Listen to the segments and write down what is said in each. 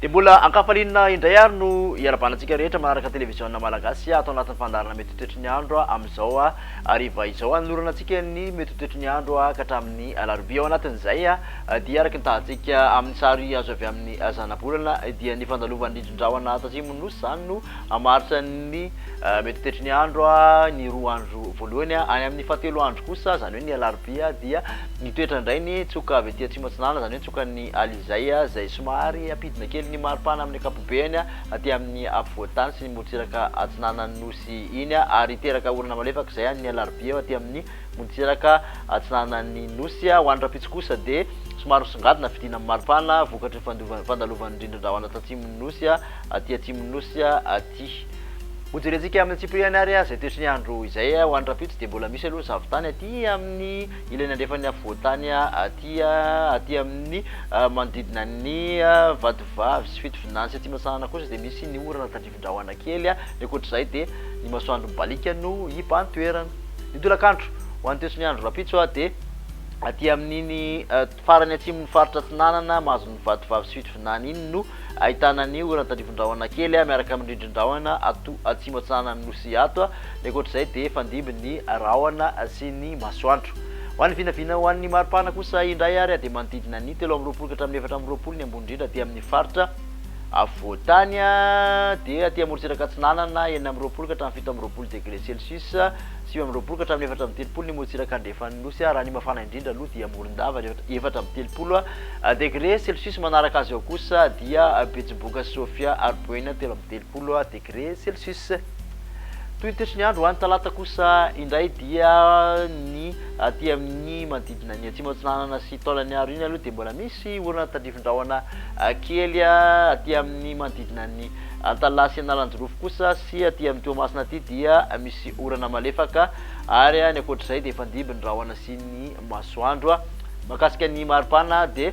Dia mbola ankafaliana indray ary no iarahabana antsika rehetra manaraka televiziona malagasy ato anatin'ny fandaharana mety ho toetry ny andro amin'izao hariva izao. Hanolorana antsika ny mety ho toetry ny andro ka hatramin'ny alarobia. Ao anatin'izay dia araka ny tahantsika amin'ny sary azo avy amin'ny zanabolana dia ny fandalovan'ny rindrin-drahona tatsimon'ny nosy izany no hamaritra ny mety ho toetry ny andro ny 2 andro voalohany. Any amin'ny fahatelo andro kosa, izany hoe ny alarobia, dia mitoetra indray ny tsoka avy aty atsimo atsinanana, izany hoe tsokan'ny Alizay izay somary hampidina kely ny maripana amin'ny ankapobeny aty amin'ny afovoan-tany sy ny morontsiraka atsinanan'ny Nosy iny ary hiteraka orana malefaka izay ny alarobia aty amin'ny morontsiraka atsinanan'ny Nosy. Ho an'ny rahampitso kosa dia somary misongadina fidinan'ny maripana vokatry ny fandalovan'ny rindrin-drahona tatsimon'ny Nosy aty atsimon'ny Nosy aty. Hojerentsika amin'ny antsipiriany ary izay toetry ny andro izay. Ho an'ny rahampitso dia mbola misy aloha ny zavon-tany aty amin'ny ilany andrefan'ny afovoan-tany aty, aty amin'ny manodidina ny Vatovavy sy Fitovinany sy Atsimo Atsinanana kosa dia misy ny orana tandrifin-drahona kely. Ny ankoatr'izay dia ny masoandro mibaliaka no hibahan-toerana. Ny tolakandro, ho an'ny toetry ny andro rahampitso dia aty amin'iny farany atsimon'ny faritra atsinanana mahazo ny Vatovavy sy Fitovinany iny no ahitana ny orana tandrifin-drahona kely miaraka amin'ny rindrin-drahona ato atsimo atsinanan'ny Nosy ato. Ny ankoatr'izay dia hifandimby ny rahona sy ny masoandro. Ho an'ny vinavina ho an'ny maripana kosa indray ary dia manodidina ny 23 ka hatramin'ny 24 ny ambony indrindra aty amin'ny faritra afovoan-tany dia aty amorontsiraka atsinanana 26 ka hatramin'ny 27 degré celsius. 29 ka hatramin'ny 34 ny morontsiraka andrefan'ny Nosy, raha ny mafana indrindra aloha dia Morondava, 34 degre celsius, manaraka azy ao kosa dia Betsiboka sy Sofia ary Boeny, 33 degre celsius. Toy ny toetry ny andro ho an'ny talata kosa indray dia ny aty amin'ny manodidina ny atsimo atsinanana sy Taolagnaro iny aloha dia mbola misy orana tandrifin-drahona kely aty amin'ny manodidina ny Antalaha sy Analanjirofo kosa sy aty amin'ny Toamasina aty dia misy orana malefaka ary ny ankoatr'izay dia hifandimby ny rahona sy ny masoandro. Mahakasika ny maripana dia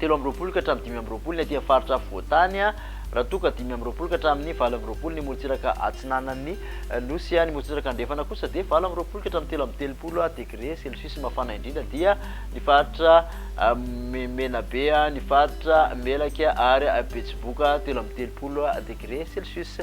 23 ka hatramin'ny 25 ny aty amin'ny faritra afovoan-tany raha toa ka 25 ka hatramin'ny 28 ny morontsiraka atsinanan'ny Nosy. Ny morontsiraka andrefana kosa dia 28 ka hatramin'ny 33 degre celsius. Mafana indrindra dia ny faritra Menabe, ny faritra Melaky ary Betsiboka, 33 degre celsius.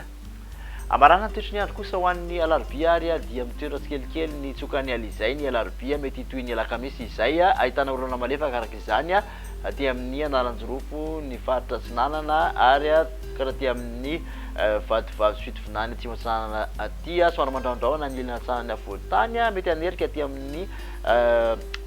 Hamarana ny toetry ny andro kosa ho an'ny alarobia ary dia mitoetra tsikelikely ny tsokan'ny alizay ny alarobia, mety hitohy ny alakamisy izay ahitana orana malefaka araka izany aty amin'ny Analanjirofo, ny faritra Atsinanana ary karaha aty amin'ny Vatovavy sy Fitovinany atsimo atsinanana aty, somary mandrahondrahona ny ilany atsinanan'ny afovoan-tany, mety hanerika aty amin'ny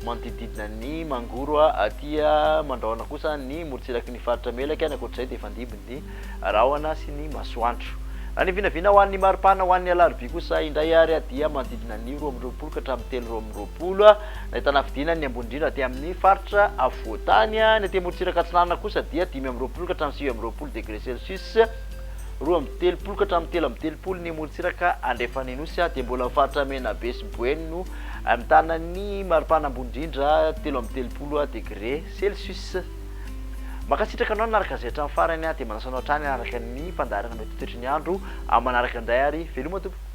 Manodidididina ny Mangoro aty Mandrahona kosa ny morontsiraky ny faritra Melaky, any ankoatr'izay dia hifandimby ny rahona sy ny masoandro. Raha ny vinavina ho an'ny maripana ho an'ny alarobia kosa indray ary dia manodidina ny 22 ka hatramin'ny 23, nahitana fidinany ny ambony indrindra aty amin'ny faritra afovoan-tany. Ny aty amorontsiraka atsinanana kosa dia 25 ka hatramin'ny 29 degré celsius. 32 ka hatramin'ny 33 ny morontsiraka andrefan'ny Nosy dia mbola faritra Menabe sy Boeny no mitana ny maripana ambony indrindra 33 degré celsius. Mankasitraka anao nanaraka izay hatramin'ny farany dia manasa anao hatrany hanaraka ny fandaharana mety ho toetry ny andro amin'ny manaraka indray ary veloma tompoko.